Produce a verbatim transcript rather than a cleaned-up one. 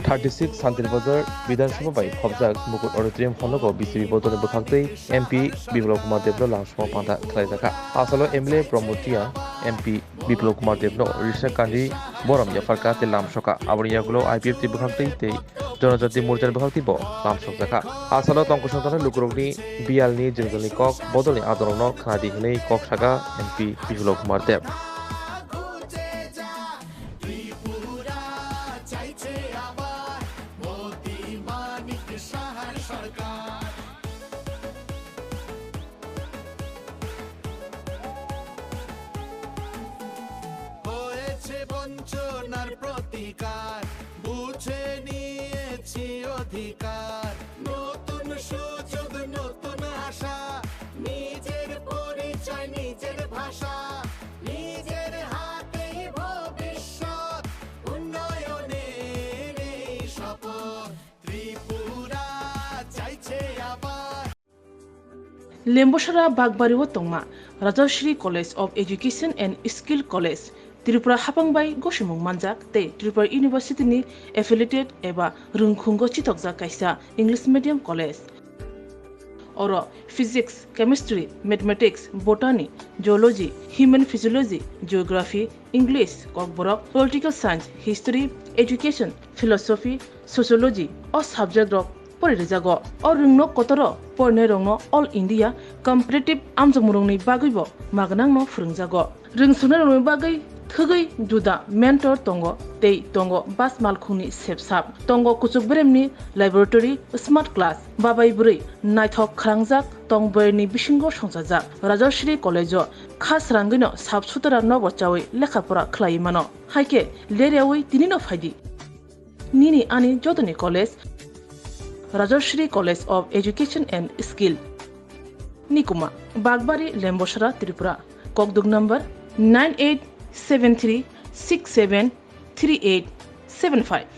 thirty six Santir Bazar Bidhan Sabha bai khopjak Mukut Auditorium hall o B J P bodolni bwkhaktwi M P Biplab Kumar Debno lamsokma panta khlaijakha. Asalo M L A Pramod Reang, M P Biplab Kumar Debno risa kandi borom yapharkha tei lamsokha. Aboni yagulo I P F T bwkhaktwi tei Jonojati Morchani bwkhaktwi bo lamsokjakha. Asalo tongkosong tongnai lukurokni biyalni jwngjalni kok bodolni adorokno khnadi hwnwi kok sakha M P Biplab Kumar Deb. হয়েছে বঞ্চনার প্রতিকার, বুঝে নিয়েছি অধিকার। নতুন সুযোগ, নতুন আশা, নিজের পরিচয়, নিজের ভাষা, নিজের হাতেই ভবিষ্যৎ। উন্নয়নের এই শপথ, ত্রিপুরা চাইছে আবার। Lembosara Bagbari o tongma Rajashri College of Education and Skill College, Tripura hapang bai gosimung manjak tei Tripura University ni affiliated eba rwngkhungo chitokjak kaisa English medium college. Oro physics, chemistry, mathematics, botany, zoology, human physiology, geography, English, kokborok, political science, history, education, philosophy, sociology o subject rok pori rijago. O rwngno kotoro porinairokno All India competitive amjokmungrokni bagwibo magnangno phwrwngjago. Rwngsungnai rokni bagwi thwgwi juda mentor tongo tei tongo bas malkhungni sepsap. Tongo kuchuk beremni laboratory, smart class, babai bwrwi naithok khwlangjak tong boyarni bisingo songchajak. Rajashri College o kha srangwino sap sutara nobo chawi lekha pora khlaiwi mano. Haikhe leryawi tinino phaidi. Nini ani jotoni college, Rajashri College of Education and Skill. Nikuma, Bagbari, Lembosara, Tripura. Kokduk number nine eight seven three six seven three eight seven five.